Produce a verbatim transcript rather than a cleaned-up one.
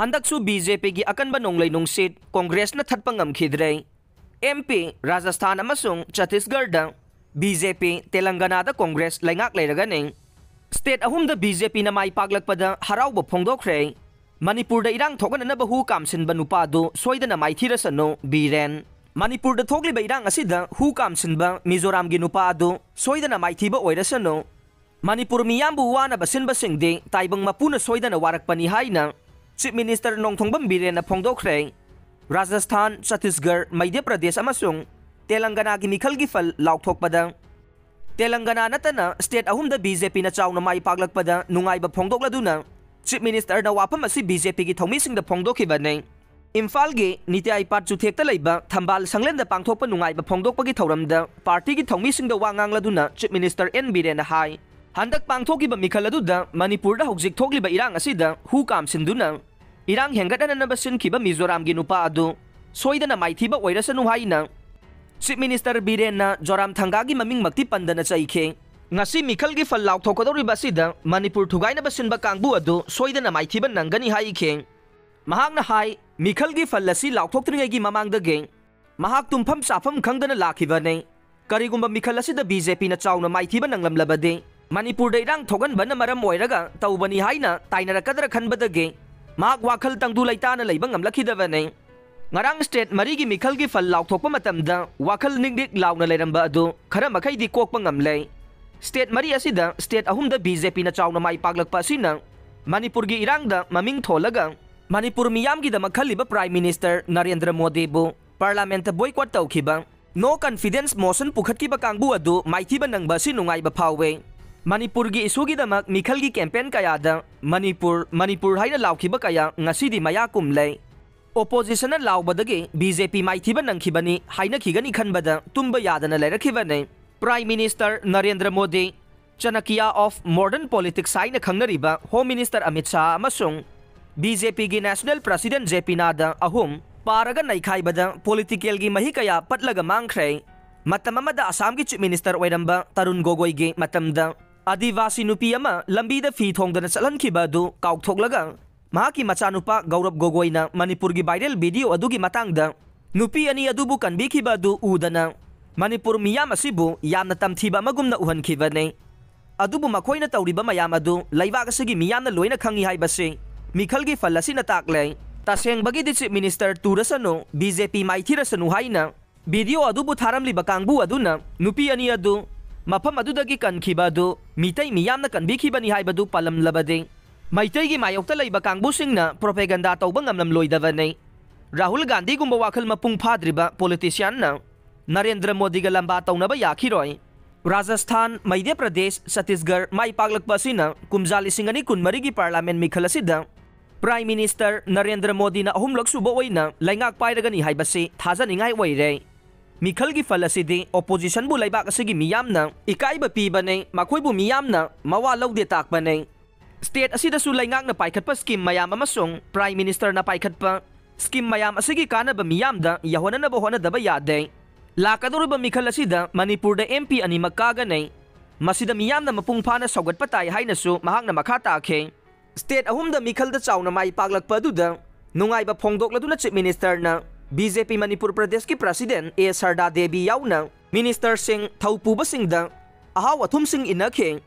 ꯍꯟꯗꯛꯁꯨ B J ꯄꯤꯒꯤ ꯑꯀꯟꯕ ꯅꯣꯡꯂꯩ ꯅꯨꯡꯁꯤꯠ ꯀꯣꯡꯒ꯭ꯔꯦꯁꯅ ꯊꯠꯄ ꯉꯝꯈꯤꯗ꯭ꯔꯦ꯫ ꯑꯦꯝ ꯄꯤ, ꯔꯥꯖꯁꯊꯥꯟ ꯑꯃꯁꯨꯡ ꯆꯇꯤꯁꯒꯔꯗ ꯕꯤ ꯖꯦ ꯄꯤ, ꯇꯦꯂꯪꯒꯅꯥꯗ ꯀꯣꯡꯒ꯭ꯔꯦꯁ ꯂꯩꯉꯥꯛ ꯂꯩꯔꯒꯅꯤ꯫ ꯁ꯭ꯇꯦꯠ ꯑꯍꯨꯝꯗ ꯕꯤ ꯖꯦ ꯄꯤꯅ ꯃꯥꯏ ꯄꯥꯛꯂꯛꯄꯗ ꯍꯔꯥꯎꯕ ꯐꯣꯡꯗꯣꯛꯈ꯭ꯔꯦ꯫ ꯃꯅꯤꯄꯨꯔꯗ ꯏꯔꯥꯡ ꯊꯣꯛꯍꯟꯅꯅꯕ ꯍꯨ ꯀꯥꯝꯁꯤꯟꯕ ꯅꯨꯄꯥꯗꯨ ꯁꯣꯏꯗꯅ ꯃꯥꯏꯊꯤꯔꯁꯅꯨ, ꯕꯤꯔꯦꯟ꯫ ꯃꯅꯤꯄꯨꯔꯗ ꯊꯣꯛꯂꯤꯕ ꯏꯔꯥꯡ ꯑꯁꯤꯗ ꯍꯨ ꯀꯥꯝꯁꯤꯟꯕ ꯃꯤꯖꯣꯔꯥꯝꯒꯤ ꯅꯨꯄꯥ ꯑꯗꯨ ꯁꯣꯏꯗꯅ ꯃꯥꯏꯊꯤꯕ ꯑꯣꯏꯔꯁꯅꯨ꯫ ꯃꯅꯤꯄꯨꯔ ꯃꯤꯌꯥꯝꯕꯨ ꯋꯥꯅꯕ ꯁꯤꯟꯕꯁꯤꯡꯗꯤ ꯇꯥꯏꯕꯪ ꯃꯄꯨꯅ ꯁꯣꯏꯗꯅ ꯋꯥꯔꯛꯄꯅꯤ ꯍꯥꯏꯅ ꯆꯤꯐ ꯃꯤꯅꯤꯁꯇꯔ ꯅꯣꯡꯊꯣꯝꯕꯝ ꯕꯤꯔꯦꯟꯅ ꯐꯣꯡꯗꯣꯛꯈ꯭ꯔꯦ꯫ ꯔꯥꯖꯁꯊꯥꯟ, ꯆꯇꯤꯁꯒꯔ, ꯃꯙ꯭ꯌ ꯄ꯭ꯔꯗꯦꯁ ꯑꯃꯁꯨꯡ ꯇꯦꯂꯪꯒꯅꯥꯒꯤ ꯃꯤꯈꯜꯒꯤ ꯐꯜ ꯂꯥꯎꯊꯣꯛꯄꯗ ꯇꯦꯂꯪꯒꯅꯥ ꯅꯠꯇꯅ ꯁ꯭ꯇꯦꯠ ꯑꯍꯨꯝꯗ ꯕꯤ ꯖꯦ ꯄꯤꯅ ꯆꯥꯎꯅ ꯃꯥꯏ ꯄꯥꯛꯂꯛꯄꯗ ꯅꯨꯡꯉꯥꯏꯕ ꯐꯣꯡꯗꯣꯛꯂꯗꯨꯅ ꯆꯤꯐ ꯃꯤꯅꯤꯁꯇꯔꯅ ꯋꯥꯐꯝ ꯑꯁꯤ ꯕꯤ ꯖꯦ ꯄꯤꯒꯤ ꯊꯧꯃꯤꯁꯤꯡꯗ ꯐꯣꯡꯗꯣꯛꯈꯤꯕꯅꯤ꯫ ꯏꯝꯐꯥꯜꯒꯤ ꯅꯤꯇ꯭ꯌꯥꯏ ꯄꯥꯠ ꯆꯨꯊꯦꯛꯇ ꯂꯩꯕ ꯊꯝꯕꯥꯜ ꯁꯪꯂꯦꯟꯗ ꯄꯥꯡꯊꯣꯛꯄ ꯅꯨꯡꯉꯥꯏꯕ ꯐꯣꯡꯗꯣꯛꯄꯒꯤ ꯊꯧꯔꯝꯗ ꯄꯥꯔꯇꯤꯒꯤ ꯊꯧꯃꯤꯁꯤꯡꯗ ꯋꯥ ꯉꯥꯡꯂꯗꯨꯅ ꯆꯤꯐ ꯃꯤꯅꯤꯁꯇꯔ ꯑꯦꯟ ꯕꯤꯔꯦꯟꯅ ꯍꯥꯏ, ꯍꯟꯗꯛ ꯄꯥꯡꯊꯣꯛꯈꯤꯕ ꯃꯤꯈꯜ ꯑꯗꯨꯗ ꯃꯅꯤꯄꯨꯔꯗ ꯍꯧꯖꯤꯛ ꯊꯣꯛꯂꯤꯕ ꯏꯔꯥꯡ ꯑꯁꯤꯗ ꯍꯨ ꯀꯥꯝꯁꯤꯟꯗꯨꯅ ꯏꯔꯥꯡ ꯍꯦꯟꯒꯠꯍꯟꯅꯅꯕ ꯁꯤꯟꯈꯤꯕ ꯃꯤꯖꯣꯔꯥꯝꯒꯤ ꯅꯨꯄꯥ ꯑꯗꯨ ꯁꯣꯏꯗꯅ ꯃꯥꯏꯊꯤꯕ ꯑꯣꯏꯔꯁꯅꯨ ꯍꯥꯏꯅ ꯆꯤꯐ ꯃꯤꯅꯤꯁꯇꯔ ꯕꯤꯔꯦꯟꯅ ꯖꯣꯔꯥꯝ ꯊꯪꯒꯥꯒꯤ ꯃꯃꯤꯡꯃꯛꯇꯤ ꯄꯟꯗꯅ ꯆꯩꯈꯤ꯫ ꯉꯁꯤ ꯃꯤꯈꯜꯒꯤ ꯐꯜ ꯂꯥꯎꯊꯣꯛꯀꯗꯧꯔꯤꯕ ꯑꯁꯤꯗ ꯃꯅꯤꯄꯨꯔ ꯊꯨꯒꯥꯏꯅꯕ ꯁꯤꯟꯕ ꯀꯥꯡꯕꯨ ꯑꯗꯨ ꯁꯣꯏꯗꯅ ꯃꯥꯏꯊꯤꯕ ꯅꯪꯒꯅꯤ ꯍꯥꯏꯈꯤ꯫ ꯃꯍꯥꯛꯅ ꯍꯥꯏ, ꯃꯤꯈꯜꯒꯤ ꯐꯜ ꯑꯁꯤ ꯂꯥꯎꯊꯣꯛꯇ꯭ꯔꯤꯉꯩꯒꯤ ꯃꯃꯥꯡꯗꯒꯤ ꯃꯍꯥꯛ ꯇꯨꯝꯐꯝ ꯆꯥꯐꯝ ꯈꯪꯗꯅ ꯂꯥꯛꯈꯤꯕꯅꯤ꯫ ꯀꯔꯤꯒꯨꯝꯕ ꯃꯤꯈꯜ ꯑꯁꯤꯗ ꯕꯤ ꯖꯦ ꯄꯤꯅ ꯆꯥꯎꯅ ꯃꯥꯏꯊꯤꯕ ꯅꯪꯂꯝꯂꯕꯗꯤ ꯃꯅꯤꯄꯨꯔꯗ ꯏꯔꯥꯡ ꯊꯣꯛꯍꯟꯕꯅ ꯃꯔꯝ ꯑꯣꯏꯔꯒ ꯇꯧꯕꯅꯤ ꯍꯥꯏꯅ ꯇꯥꯏꯅꯔꯛꯀꯗ꯭ꯔꯥ ꯈꯟꯕꯗꯒꯤ ꯃꯍꯥꯛ ꯋꯥꯈꯜ ꯇꯪꯗꯨ ꯂꯩꯇꯥꯅ ꯂꯩꯕ ꯉꯝꯂꯛꯈꯤꯗꯕꯅꯤ꯫ ꯉꯔꯥꯡ ꯁ꯭ꯇꯦꯠ ꯃꯔꯤꯒꯤ ꯃꯤꯈꯜꯒꯤ ꯐꯜ ꯂꯥꯎꯊꯣꯛꯄ ꯃꯇꯝꯗ ꯋꯥꯈꯜ ꯅꯤꯛ ꯅꯤꯛ ꯂꯥꯎꯅ ꯂꯩꯔꯝꯕ ꯑꯗꯨ ꯈꯔ ꯃꯈꯩꯗꯤ ꯀꯣꯛꯄ ꯉꯝꯂꯦ꯫ ꯁ꯭ꯇꯦꯠ ꯃꯔꯤ ꯑꯁꯤꯗ ꯁ꯭ꯇꯦꯠ ꯑꯍꯨꯝꯗ ꯕꯤ ꯖꯦ ꯄꯤꯅ ꯆꯥꯎꯅ ꯃꯥꯏ ꯄꯥꯛꯂꯛꯄ ꯑꯁꯤꯅ ꯃꯅꯤꯄꯨꯔꯒꯤ ꯏꯔꯥꯡꯗ ꯃꯃꯤꯡ ꯊꯣꯜꯂꯒ ꯃꯅꯤꯄꯨꯔ ꯃꯤꯌꯥꯝꯒꯤꯗꯃꯛ ꯈꯜꯂꯤꯕ ꯄ꯭ꯔꯥꯏꯝ ꯃꯤꯅꯤꯁꯇꯔ ꯅꯔꯦꯟꯗ꯭ꯔ ꯃꯣꯗꯤꯕꯨ ꯄꯥꯔꯂꯥꯃꯦꯟꯠꯇ ꯕꯣꯏꯀꯣꯠ ꯇꯧꯈꯤꯕ, ꯅꯣ ꯀꯟꯐꯤꯗꯦꯟꯁ ꯃꯣꯁꯟ ꯄꯨꯈꯠꯈꯤꯕ ꯀꯥꯡꯕꯨ ꯑꯗꯨ ꯃꯥꯏꯊꯤꯕ ꯅꯪꯕ ꯑꯁꯤ ꯅꯨꯡꯉꯥꯏꯕ ꯐꯥꯎꯋꯦ꯫ ꯃꯅꯤꯄꯨꯔꯒꯤ ꯏꯁꯨꯒꯤꯗꯃꯛ ꯃꯤꯈꯜꯒꯤ ꯀꯦꯝꯄꯦꯟ ꯀꯌꯥꯗ "ꯃꯅꯤꯄꯨꯔ, ꯃꯅꯤꯄꯨꯔ" ꯍꯥꯏꯅ ꯂꯥꯎꯈꯤꯕ ꯀꯌꯥ ꯉꯁꯤꯗꯤ ꯃꯌꯥ ꯀꯨꯝꯂꯦ꯫ ꯑꯣꯄꯣꯖꯤꯁꯟꯅ ꯂꯥꯎꯕꯗꯒꯤ ꯕꯤ ꯖꯦ ꯄꯤ ꯃꯥꯏꯊꯤꯕ ꯅꯪꯈꯤꯕꯅꯤ ꯍꯥꯏꯅꯈꯤꯒꯅꯤ ꯈꯟꯕꯗ ꯇꯨꯝꯕ ꯌꯥꯗꯅ ꯂꯩꯔꯛꯈꯤꯕꯅꯤ꯫ Prime minister Narendra Modi, Chanakya of modern politics ꯍꯥꯏꯅ ꯈꯪꯅꯔꯤꯕ ꯍꯣꯝ ꯃꯤꯅꯤꯁꯇꯔ ꯑꯃꯤꯠ ꯁꯥꯍ ꯑꯃꯁꯨꯡ ꯕꯤ ꯖꯦ ꯄꯤꯒꯤ national president J P Nadda ꯑꯍꯨꯝ ꯄꯥꯔꯒ ꯅꯩꯈꯥꯏꯕꯗ ꯄꯣꯂꯤꯇꯤꯀꯦꯜꯒꯤ ꯃꯍꯤ ꯀꯌꯥ ꯄꯠꯂꯒ ꯃꯥꯡꯈ꯭ꯔꯦ꯫ ꯃꯇꯝ ꯑꯃꯗ ꯑꯁꯥꯝꯒꯤ ꯆꯤꯐ ꯃꯤꯅꯤꯁꯇꯔ ꯑꯣꯏꯔꯝꯕ ꯇꯔꯨꯟ ꯒꯣꯒꯣꯏꯒꯤ ꯃꯇꯝꯗ ꯑꯥꯗꯤꯕꯥꯁꯤ ꯅꯨꯄꯤ ꯑꯃ ꯂꯝꯕꯤꯗ ꯐꯤ ꯊꯣꯡꯗꯅ ꯆꯠꯍꯟꯈꯤꯕ ꯑꯗꯨ ꯀꯥꯎꯊꯣꯛꯂꯒ ꯃꯍꯥꯛꯀꯤ ꯃꯆꯥꯅꯨꯄꯥ ꯒꯧꯔꯕ ꯒꯣꯒꯣꯏꯅ ꯃꯅꯤꯄꯨꯔꯒꯤ viral video ꯑꯗꯨꯒꯤ ꯃꯇꯥꯡꯗ ꯅꯨꯄꯤ ꯑꯅꯤ ꯑꯗꯨꯕꯨ ꯀꯟꯕꯤꯈꯤꯕ ꯑꯗꯨ ꯎꯗꯅ ꯃꯅꯤꯄꯨꯔ ꯃꯤꯌꯥꯝ ꯑꯁꯤꯕꯨ ꯌꯥꯝꯅ ꯇꯝꯊꯤꯕ ꯑꯃꯒꯨꯝꯅ ꯎꯍꯟꯈꯤꯕꯅꯤ꯫ ꯑꯗꯨꯕꯨ ꯃꯈꯣꯏꯅ ꯇꯧꯔꯤꯕ ꯃꯌꯥꯝ ꯑꯗꯨ ꯂꯩꯕꯥꯛ ꯑꯁꯤꯒꯤ ꯃꯤꯌꯥꯝꯅ ꯂꯣꯏꯅ ꯈꯪꯏ ꯍꯥꯏꯕꯁꯤ ꯃꯤꯈꯜꯒꯤ ꯐꯜ ꯑꯁꯤꯅ ꯇꯥꯛꯂꯦ꯫ ꯇꯁꯦꯡꯕꯒꯤꯗꯤ Chief Minister ꯇꯨꯔꯁꯅꯨ, B J P ꯃꯥꯏꯊꯤꯔꯁꯅꯨ ꯍꯥꯏꯅ video ꯑꯗꯨꯕꯨ ꯊꯥꯔꯝꯂꯤꯕ ꯀꯥꯡꯕꯨ ꯑꯗꯨꯅ ꯅꯨꯄꯤ ꯑꯅꯤ ꯑꯗꯨ ꯃꯐꯝ ꯑꯗꯨꯗꯒꯤ ꯀꯟꯈꯤꯕ ꯑꯗꯨ ꯃꯤꯇꯩ ꯃꯤꯌꯥꯝꯅ ꯀꯟꯕꯤꯈꯤꯕꯅꯤ ꯍꯥꯏꯕꯗꯨ ꯄꯜꯂꯝꯂꯕꯗꯤ ꯃꯩꯇꯩꯒꯤ ꯃꯥꯌꯣꯛꯇ ꯂꯩꯕ ꯀꯥꯡꯕꯨꯁꯤꯡꯅ propaganda ꯇꯧꯕ ꯉꯝꯂꯝꯂꯣꯏꯗꯕꯅꯤ꯫ ꯔꯥꯍꯨꯜ ꯒꯥꯟꯙꯤꯒꯨꯝꯕ ꯋꯥꯈꯜ ꯃꯄꯨꯡ ꯐꯥꯗ꯭ꯔꯤꯕ politicianꯅ ꯅꯔꯦꯟꯗ꯭ꯔ ꯃꯣꯗꯤꯒ ꯂꯝꯕꯥ ꯇꯧꯅꯕ ꯌꯥꯈꯤꯔꯣꯏ꯫ ꯔꯥꯖꯁꯊꯥꯟ, ꯃꯙ꯭ꯌ ꯄ꯭ꯔꯗꯦꯁ, ꯆꯇꯤꯁꯒꯔ ꯃꯥꯏ ꯄꯥꯛꯂꯛꯄ ꯑꯁꯤꯅ ꯀꯨꯝꯖꯥ ꯂꯤꯁꯤꯡ ꯑꯅꯤ ꯀꯨꯟꯃꯔꯤꯒꯤ Parliament ꯃꯤꯈꯜ ꯑꯁꯤꯗ Prime Minister ꯅꯔꯦꯟꯗ꯭ꯔ ꯃꯣꯗꯤꯅ ꯑꯍꯨꯝꯂꯛ ꯁꯨꯕ ꯑꯣꯏꯅ ꯂꯩꯉꯥꯛ ꯄꯥꯏꯔꯒꯅꯤ ꯍꯥꯏꯕꯁꯤ ꯊꯥꯖꯅꯤꯡꯉꯥꯏ ꯑꯣꯏꯔꯦ꯫ ꯃꯤꯈꯜꯒꯤ ꯐꯜ ꯑꯁꯤꯗꯤ oppositionꯕꯨ ꯂꯩꯕꯥꯛ ꯑꯁꯤꯒꯤ ꯃꯤꯌꯥꯝꯅ ꯏꯀꯥꯏꯕ ꯄꯤꯕꯅꯤ, ꯃꯈꯣꯏꯕꯨ ꯃꯤꯌꯥꯝꯅ ꯃꯋꯥ ꯂꯧꯗꯦ ꯇꯥꯛꯄꯅꯤ꯫ State ꯑꯁꯤꯗꯁꯨ ꯂꯩꯉꯥꯛꯅ ꯄꯥꯏꯈꯠꯄ scheme ꯃꯌꯥꯝ ꯑꯃꯁꯨꯡ Prime Ministerꯅ ꯄꯥꯏꯈꯠꯄ scheme ꯃꯌꯥꯝ ꯑꯁꯤꯒꯤ ꯀꯥꯟꯅꯕ ꯃꯤꯌꯥꯝꯗ ꯌꯧꯍꯟꯅꯅꯕ ꯍꯣꯠꯅꯗꯕ ꯌꯥꯗꯦ꯫ ꯂꯥꯛꯀꯗꯧꯔꯤꯕ ꯃꯤꯈꯜ ꯑꯁꯤꯗ ꯃꯅꯤꯄꯨꯔꯗ M P ꯑꯅꯤꯃꯛ ꯀꯥꯒꯅꯤ꯫ ꯃꯁꯤꯗ ꯃꯤꯌꯥꯝꯅ ꯃꯄꯨꯡ ꯐꯥꯅ ꯁꯧꯒꯠꯄ ꯇꯥꯏ ꯍꯥꯏꯅꯁꯨ ꯃꯍꯥꯛꯅ ꯃꯈꯥ ꯇꯥꯈꯤ꯫ State ꯑꯍꯨꯝꯗ ꯃꯤꯈꯜꯗ ꯆꯥꯎꯅ ꯃꯥꯏ ꯄꯥꯛꯂꯛꯄ ꯑꯗꯨꯗ ꯅꯨꯡꯉꯥꯏꯕ ꯐꯣꯡꯗꯣꯛꯂꯗꯨꯅ Chief Ministerꯅ B J P Manipur ꯄ꯭ꯔꯗꯦꯁꯀꯤ President A ꯁꯔꯗꯥ ꯗꯦꯕꯤ ꯌꯥꯎꯅ ministerꯁꯤꯡ, ꯊꯧꯄꯨꯕꯁꯤꯡꯗ ꯑꯍꯥꯎ ꯑꯊꯨꯝꯁꯤꯡ ꯏꯟꯅꯈꯤ꯫